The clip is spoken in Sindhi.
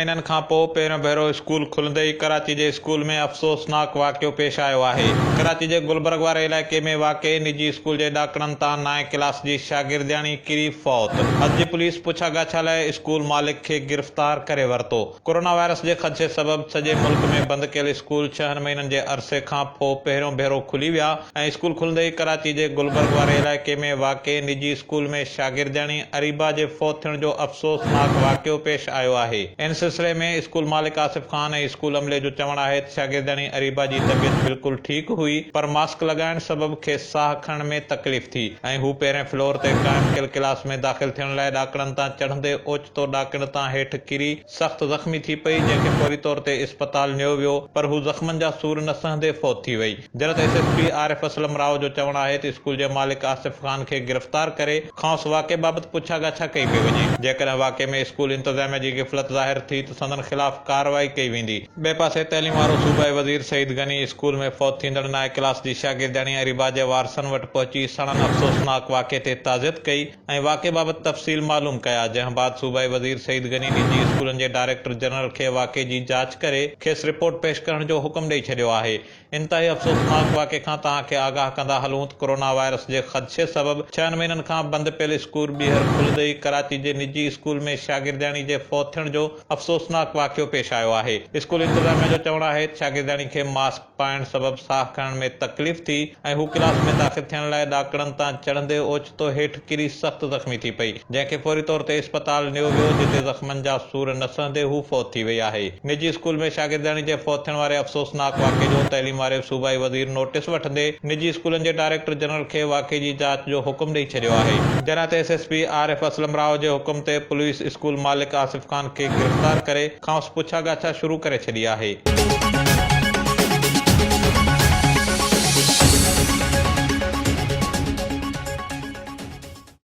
مهينن کان پوء پهريون ڀيرو اسڪول کلندي ئي ڪراچي جي اسڪول ۾ افسوسناڪ واقعو پيش آيو آهي. ڪراچي جي گلبرگ واري علائقي ۾ واقع نجي اسڪول جي ڏاڪڻن تان نائين ڪلاس جي شاگردياڻي ڪري فوت. حد جي پوليس پڇا ڳاڇا لاء اسڪول مالڪ کي گرفتار ڪري ورتو. ڪورونا وائرس جي خدشي سبب سڄي ملڪ ۾ بند ڪيل اسڪول ڇهن مهينن جي عرصي کان پوء پهريون ڀيرو کلي ويا ۽ اسڪول کلندي ئي ڪراچي جي گلبرگ واري علائقي ۾ واقع نجي اسڪول ۾ شاگردياڻي اريبا جي فوت ٿيڻ جو افسوسناڪ واقعو پيش آيو آهي. ان سلسلي ۾ اسڪول مالڪ آصف خان ۽ اسڪول عملي جو چوڻ آهي ته شاگردياڻي اريبا جي طبيعت بلڪل ٺيڪ هئي پر ماسڪ لڳائڻ سبب کيس ساهه کڻڻ ۾ تڪليف ٿي ۽ هو پهرين فلور تي قائم ڪيل ڪلاس ۾ داخل ٿيڻ لاء ڏاڪڻن تان چڙهندي اوچتو ڏاڪڻ تان هيٺ ڪري سخت زخمي ٿي پئي، جنهن کي فوري طور تي اسپتال نيو ويو، پر هو زخمن جا سور نه سهندي فوت ٿي وئي. جڏهن ته S S P Arif Aslam Rao جو چوڻ آهي ته اسڪول جي مالڪ آصف خان کي گرفتار ڪري کانئس واقعي بابت پڇا ڳاڇا ڪئي پئي وڃي، جيڪڏهن واقعي ۾ اسڪول انتظاميا جي غفلت ظاهر ٿي ته سندن خلاف ڪارروائي ڪئي ويندي. ٻئي پاسي تعليم وارو صوبائي وزير سعيد غني اسڪول ۾ فوت ٿيندڙ نائين ڪلاس جي شاگردياڻي اريبا جي وارثن وٽ پهچي ساڻن افسوسناڪ واقعي تي تعزيت ڪئي ۽ واقعي بابت تفصيل معلوم ڪيا، جنهن بعد صوبائي وزير سعيد غني نجي اسڪولن جي ڊائريڪٽر جنرل کي واقعي جي جاچ ڪري کيس رپورٽ پيش ڪرڻ جو حڪم ڏئي ڇڏيو آهي. انتهائي افسوسناڪ واقعي کان توهان کي آگاهه ڪندا هلون ته ڪورونا وائرس جي خدشي سبب ڇهن مهينن کان بند پيل اسڪول ٻيهر کلندي ئي ڪراچي جي نجي اسڪول ۾ شاگردياڻي جي فوت ٿيڻ جو افسوسناڪ واقعو پيش آيو آهي. اسڪول انتظاميا جو چوڻ آهي ته شاگردياڻي کي ماسڪ پائڻ سبب ساهه کڻڻ ۾ تڪليف ٿي ۽ هو ڪلاس ۾ داخل ٿيڻ لاء ڏاڪڻن تان چڙهندي اوچتو هيٺ ڪري سخت زخمي ٿي پئي، جنهن کي فوري طور تي اسپتال نيو ويو، جتي زخمن جا سور نه سهندي هو فوت ٿي وئي آهي. نجي اسڪول ۾ شاگردياڻي جي فوت ٿيڻ واري افسوسناڪ واقعي جو تعليم واري صوبائي وزير نوٽيس وٺندي نجي اسڪولن جي ڊائريڪٽر جنرل کي واقعي جي جاچ جو حڪم ڏئي ڇڏيو آهي. جڏهن ته S S P Arif Aslam Rao جي حڪم تي پوليس اسڪول مالڪ آصف خان کي گرفتار ڪري کانئس پڇا ڳاڇا شروع ڪري ڇڏي آهي.